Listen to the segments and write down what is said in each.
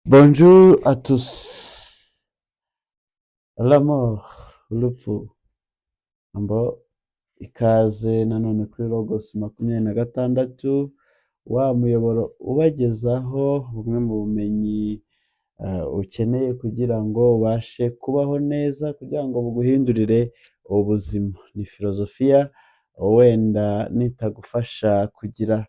Bonjour à tous. La mort, urupfu. Mbo ikaze nanone kuri Logos 26, wa muyoboro ubagezaho bumwe mu bumenyi ukeneye kugira ngo ubashe kubaho neza, kugira ngo buguhindurire ubuzima. Ni filozofiya wenda nitagufasha kugira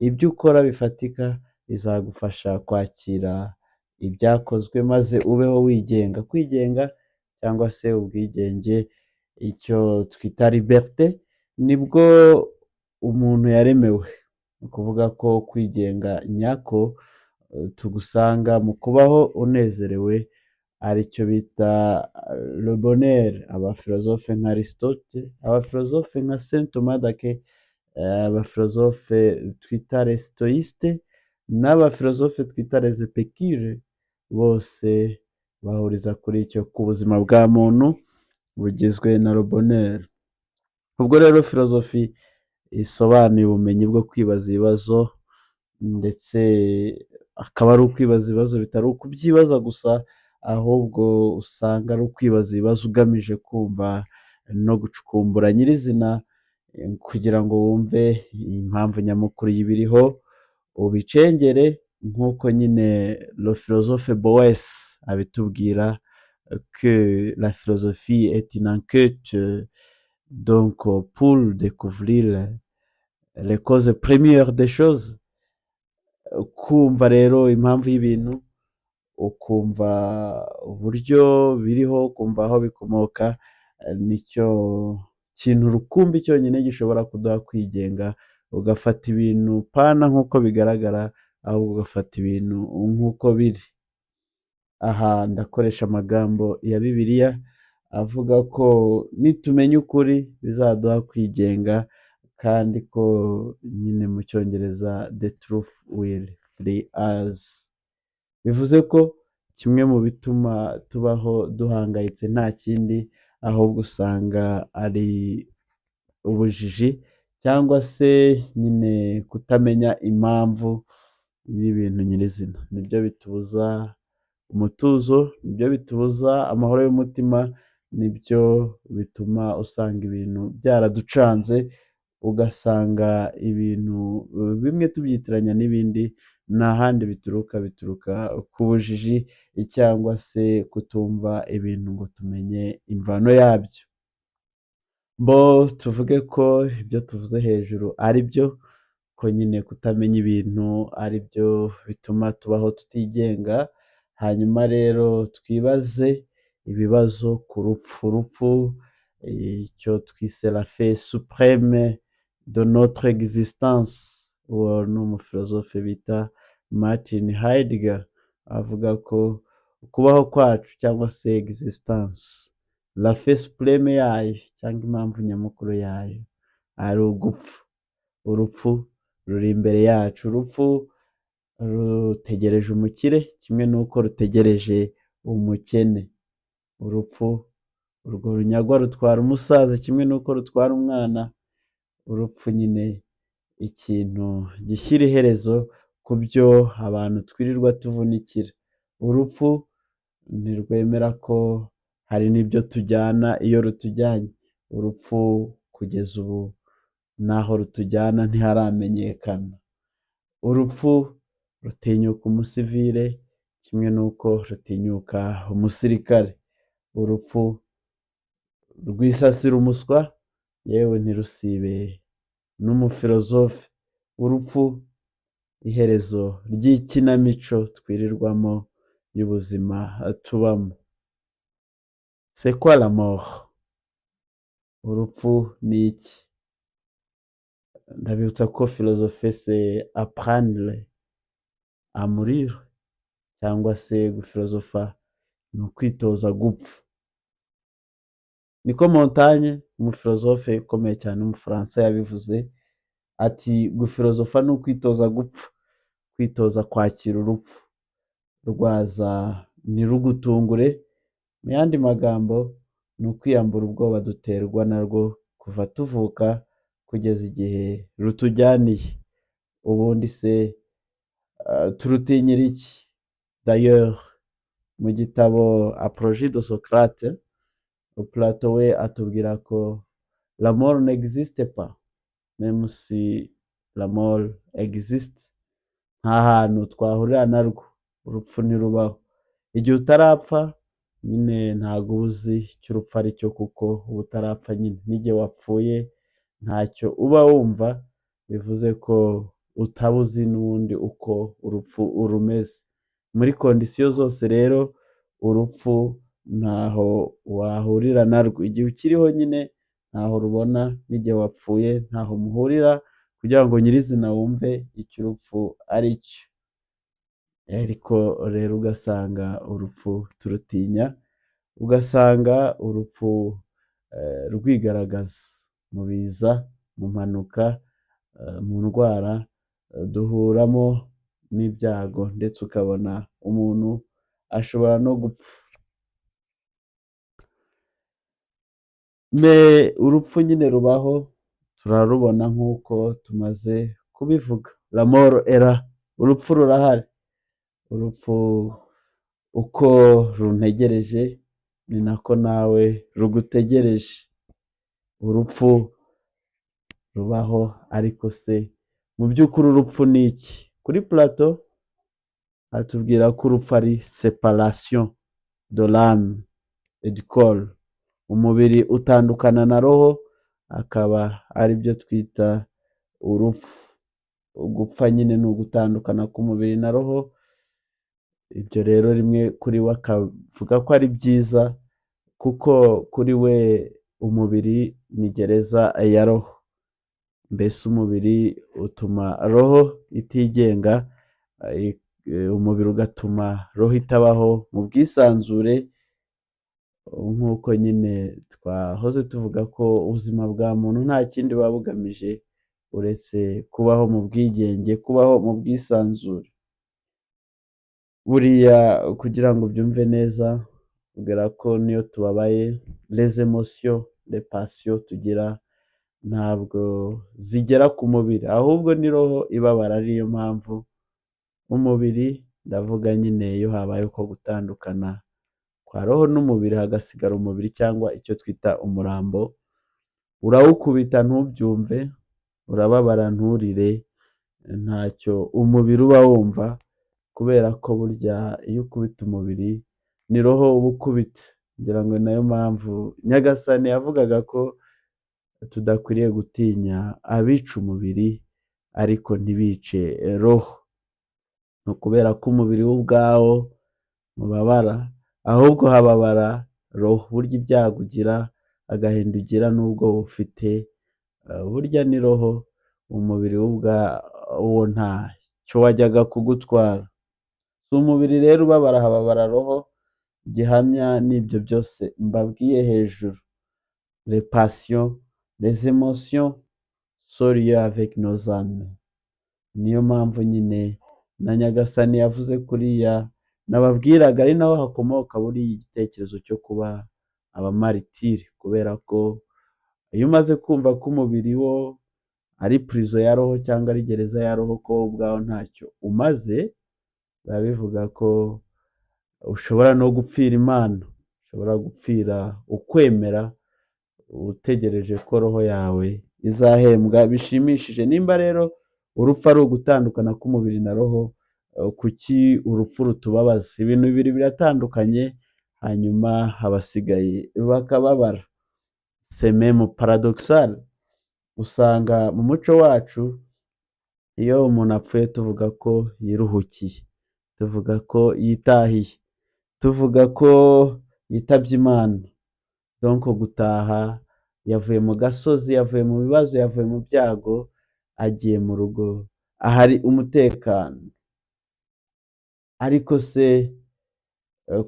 ibyo ukora bifatika, izagufasha kwakira ibyakozwe maze ubeho wigenga. Kwigenga cyangwa se ubwigenge, icyo twita liberté, nibwo umuntu yaremewe. Ni ukuvuga ko kwigenga nyako tugusanga mu kubaho unezerewe, aricyo bita le bonheur. Abafilozofe nka Aristote, abafilozofe nka Saint Thomas d'Aquin, abafilozofe twita les stoïques n'abafilozofe twita les épicuriens, bose bahuriza kuri icyo, ku buzima bwa muntu bugizwe na le bonheur. Ubwo rero filozofi isobanuye ubumenyi bwo kwibaza ibibazo, ndetse akaba ari ukwibaza ibibazo bitari ukubyibaza gusa, ahubwo usanga ari ukwibaza ibibazo ugamije kumva no gucukumbura nyirizina, kugira ngo wumve impamvu nyamukuru y'ibiriho, ubicengere nk'uko nyine le philosophe Boèce abitubwira, que la philosophie est une enquête donc pour découvrir les causes premières des choses. Kumva rero impamvu y'ibintu, ukumva uburyo biriho, ukumva aho bikomoka, nicyo kintu rukumbi cyonyine gishobora kuduha kwigenga, ugafata ibintu pana nk'uko bigaragara, ahubwo ugafata ibintu nk'uko biri. Aha ndakoresha amagambo ya Bibiliya avuga ko nitumenya ukuri bizaduha kwigenga, kandi ko nyine mu Cyongereza "The truth will free us". Bivuze ko kimwe mu bituma tubaho duhangayitse nta kindi, ahubwo usanga ari ubujiji cyangwa se nyine kutamenya impamvu y'ibintu nyirizina. Nibyo bitubuza umutuzo, nibyo bitubuza amahoro y'umutima, nibyo bituma usanga ibintu byaraducanze, ugasanga ibintu bimwe tubyitiranya n'ibindi, nta handi bituruka, bituruka ku bujiji cyangwa se kutumva ibintu ngo tumenye imvano yabyo. Bo tuvuge ko ibyo tuvuze hejuru ari byo, ko nyine kutamenya ibintu ari byo bituma tubaho tutigenga, hanyuma rero twibaze ibibazo ku rupfu. Urupfu, icyo twise la fin suprême de notre existence. Uwo ni umufilozofe bita Martin Heidegger, avuga ko kubaho kwacu cyangwa se existence, la fin suprême yayo cyangwa impamvu nyamukuru yayo ari ugupfa. Urupfu ruri imbere yacu, urupfu rutegereje umukire kimwe n'uko rutegereje umukene. Urupfu urwo runyagwa rutwara umusaza kimwe n'uko rutwara umwana. Urupfu nyine ikintu gishyira iherezo ku byo abantu twirirwa tuvunikira. Urupfu ntirwemera ko hari n'ibyo tujyana iyo rutujyanye. Urupfu kugeza ubu n'aho rutujyana ntiharamenyekana. Urupfu rutinyuka umusivile kimwe n'uko rutinyuka umusirikare. Urupfu rwisasira umuswa, yewe ntirusibe n'umufilozofe. Urupfu, iherezo ry'ikinamico twirirwamo y'ubuzima tubamo. C'est quoi la mort? Urupfu ni iki? Ndabibutsa ko philosopher, c'est apprendre à mourir, cyangwa se gufilozofa ni ukwitoza gupfa. Niko Montaigne, umufilozofe ukomeye cyane w'Umufaransa, yabivuze ati: "Gufilozofa ni ukwitoza gupfa, kwitoza kwakira urupfu, rwaza ntirugutungure." Mu yandi magambo, ni ukwiyambura ubwoba duterwa narwo kuva tuvuka kugeza igihe rutujyaniye. Ubundi se turutinyira iki? D'ailleurs, mu gitabo Apologie de Socrate, Plato we atubwira ko la mort n'existe pas, même si la mort existe. Nta hantu twahurira narwo, urupfu ntirubaho. Igihe utarapfa nyine ntabwo uba uzi icyo urupfu ari cyo, kuko uba utarapfa nyine. N'igihe wapfuye ntacyo uba wumva, bivuze ko utaba uzi n'ubundi uko urupfu rumeze. Muri conditions zose rero urupfu ntaho wahurira narwo. Igihe ukiriho nyine ntaho rubona, n'igihe wapfuye ntaho muhurira, kugira ngo nyirizina wumve icyo urupfu ari cyo. Ariko rero ugasanga urupfu turutinya, ugasanga urupfu rwigaragaza mu biza, mu mpanuka, mu ndwara duhuramo n'ibyago, ndetse ukabona umuntu ashobora no gupfa. Mais urupfu nyine rubaho, turarubona nk'uko tumaze kubivuga. La mort est là, urupfu rurahari. Urupfu uko runtegereje ni nako nawe rugutegereje. Urupfu rubaho, ariko se mu by'ukuri urupfu ni iki? Kuri Plato atubwira ko urupfu ari séparation de l'âme et du corps. Umubiri utandukana na roho, akaba ari byo twita urupfu. Gupfa nyine ni ugutandukana k'umubiri na roho. Ibyo rero rimwe kuri we akavuga ko ari byiza, kuko kuri we umubiri ni gereza ya roho. Mbese umubiri utuma roho itigenga, umubiri ugatuma roho itabaho mu bwisanzure, nk'uko nyine twahoze tuvuga ko ubuzima bwa muntu nta kindi buba bugamije uretse kubaho mu bwigenge, kubaho mu bwisanzure. Buriya kugira ngo ubyumve neza, kubera ko niyo tubabaye, les émotions, les passions tugira ntabwo zigera ku mubiri, ahubwo ni roho ibabara. Ariyo mpamvu umubiri, ndavuga nyine iyo habaye uko gutandukana kwa roho n'umubiri, hagasigara umubiri cyangwa icyo twita umurambo, urawukubita ntubyumve, urababara nturire, ntacyo umubiri uba wumva, kubera ko burya iyo ukubita umubiri ni roho uba ukubita. Ngira ngo ni nayo mpamvu Nyagasani yavugaga ko tudakwiriye gutinya abica umubiri ariko ntibice roho. Ni ukubera ko umubiri wo ubwawo ntubabara, ahubwo hababara roho. Burya ibyago ugira, agahinda ugira n'ubwoba ufite, burya ni roho. Umubiri wo ubwawo ntacyo wajyaga kugutwara. Si umubiri rero ubabara, hababara roho. Gihamya n'ibyo byose mbabwiye hejuru. Les passions, les émotions sont liées avec nos âmes. Niyo mpamvu nyine na Nyagasani yavuze kuriya nababwiraga, ari naho hakomoka buriya igitekerezo cyo kuba abamaritiri, kubera ko iyo umaze kumva ko umubiri wo ari prison ya roho cyangwa ari gereza ya roho, ko wowe ubwawo ntacyo umaze, biba bivuga ko ushobora no gupfira Imana, ushobora gupfira ukwemera, utegereje ko roho yawe izahembwa bishimishije. Nimba rero urupfu ari ugutandukana k'umubiri na roho, kuki urupfu rutubabaza? Ibintu bibiri biratandukanye, hanyuma abasigaye bakababara. C'est même paradoxal. Usanga mu muco wacu iyo umuntu apfuye tuvuga ko yiruhukiye, tuvuga ko yitahiye, tuvuga ko yitabye Imana. Donc gutaha, yavuye mu gasozi, yavuye mu bibazo, yavuye mu byago, agiye mu rugo ahari umutekano. Ariko se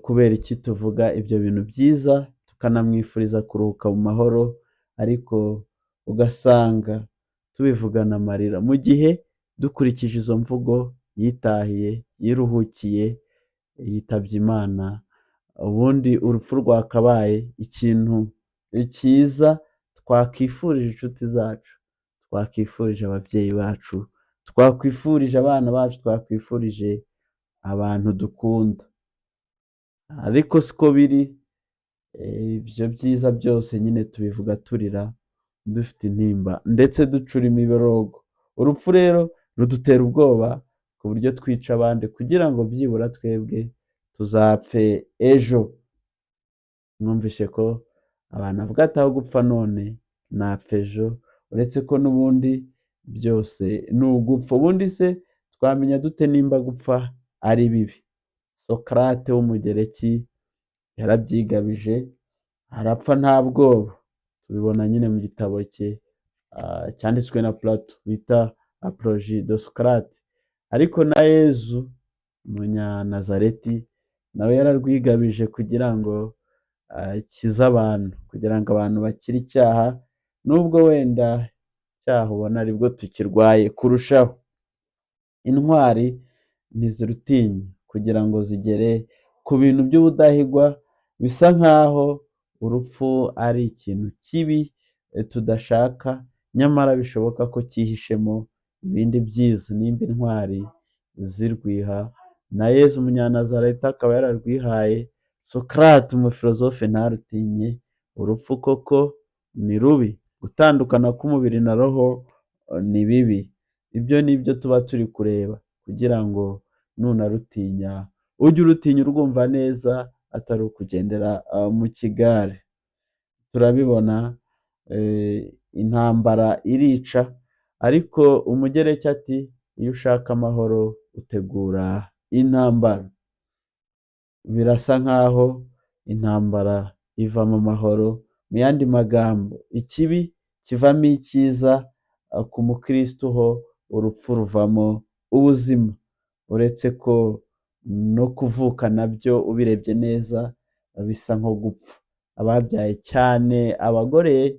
kubera iki tuvuga ibyo bintu byiza, tukanamwifuriza kuruhuka mu mahoro, ariko ugasanga tubivugana amarira, mu gihe dukurikije izo mvugo yitahiye, yiruhukiye, yitabye Imana? Ubundi urupfu rwakabaye ikintu cyiza twakifurije inshuti zacu, twakifurije ababyeyi bacu, twakwifurije abana bacu, twakwifurije abantu dukunda. Ariko siko biri, ibyo byiza byose nyine tubivuga turira, dufite intimba ndetse ducura imiborogo. Urupfu rero rudutera ubwoba ku buryo twica abandi kugira ngo byibura twebwe tuzapfe ejo. Mwumvishe ko abantu bavuga ati aho gupfa none napfa ejo, uretse ko n'ubundi byose ni ugupfa. Ubundi se twamenya dute nimba gupfa ari bibi? Socrate w'Umugereki yarabyigabije, arapfa nta bwoba. Tubibona nyine mu gitabo cye cyanditswe na Plato bita Apologie de Socrate. Ariko na Yezu Umunyanazareti nawe yararwigabije kugira ngo akize abantu, kugira ngo abantu bakire icyaha, nubwo wenda icyaha ubona aribwo tukirwaye kurushaho. Intwari ntizirutinya kugira ngo zigere ku bintu by'ubudahigwa, bisa nkaho urupfu ari ikintu kibi tudashaka, nyamara bishoboka ko cyihishemo ibindi byiza. Nimba intwari zirwiha, na Yezu Umunyanazareti akaba yararwihaye, Socrate umufilozofe ntarutinye, urupfu koko ni rubi. Gutandukana k'umubiri na roho ni bibi. Ibyo ni byo tuba turi kureba kugira ngo nunarutinya ujye urutinya urwumva neza, atari ukugendera mu kigare. Turabibona, intambara irica, ariko Umugereki ati iyo ushaka amahoro utegura intambara. Birasa nkaho intambara ivamo amahoro. Mu yandi magambo, ikibi kivamo icyiza, ku mukristo ho urupfu ruvamo ubuzima, uretse ko no kuvuka nabyo ubirebye neza bisa nko gupfa. Ababyaye, cyane abagore,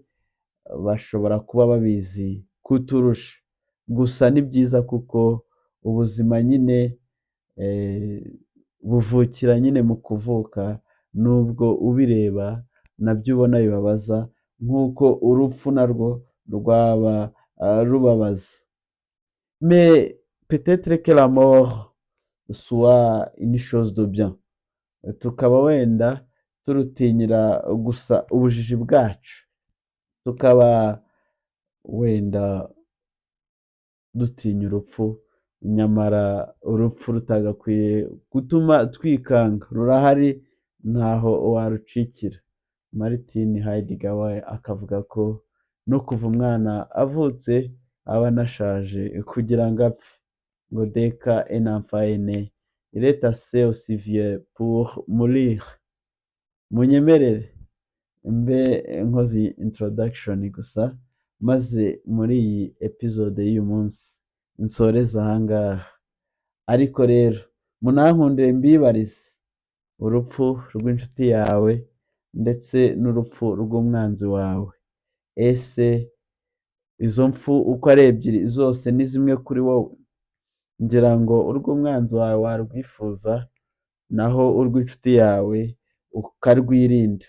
bashobora kuba babizi kuturusha. Gusa ni byiza kuko ubuzima nyine buvukira nyine mu kuvuka, nubwo ubireba nabyo ubona bibabaza nk'uko urupfu narwo rwaba rubabaza. Mais peut-être que la mort soit une chose de bien, tukaba wenda turutinyira gusa ubujiji bwacu, tukaba wenda dutinya urupfu, nyamara urupfu rutagakwiye gutuma twikanga. Rurahari, ntaho warucikira. Martin Heidegger we akavuga ko no kuva umwana avutse aba anashaje kugira ngo apfe, ngo dès qu'un enfant est né, il est assez aussi vieux pour mourir. Munyemerere mbe nkoze introduction gusa, maze muri iyi episode y'uyu munsi nsoreze ahangaha. Ariko rero munankundire mbibarize: urupfu rw'inshuti yawe ndetse n'urupfu rw'umwanzi wawe, ese izo mfu uko ari ebyiri zose ni zimwe kuri wowe? Ngira ngo urw'umwanzi wawe warwifuza, naho urw'inshuti yawe ukarwirinda.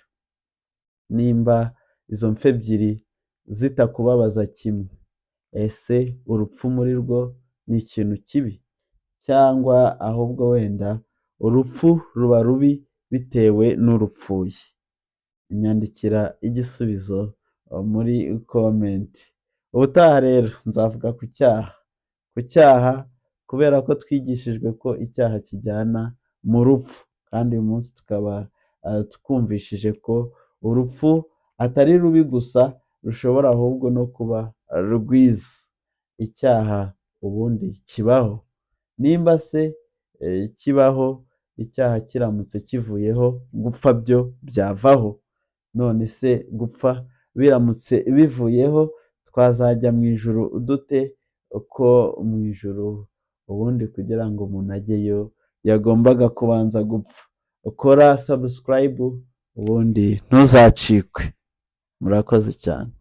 Nimba izo mfu ebyiri zitakubabaza kimwe, ese urupfu muri rwo ni ikintu kibi, cyangwa ahubwo wenda urupfu ruba rubi bitewe n'urupfuye? Nyandikira igisubizo muri comment. Ubutaha rero nzavuga ku cyaha, ku cyaha, kubera ko twigishijwe ko icyaha kijyana mu rupfu, kandi uyu munsi tukaba twumvishije ko urupfu atari rubi gusa, rushobora ahubwo no kuba rwiza. Icyaha ubundi kibaho? Nimba se kibaho, icyaha kiramutse kivuyeho gupfa byo byavaho? None se gupfa biramutse bivuyeho twazajya mu ijuru dute, ko mu ijuru ubundi kugira ngo umuntu ajyeyo yagombaga kubanza gupfa? Ukora subscribe ubundi ntuzacikwe. Murakoze cyane.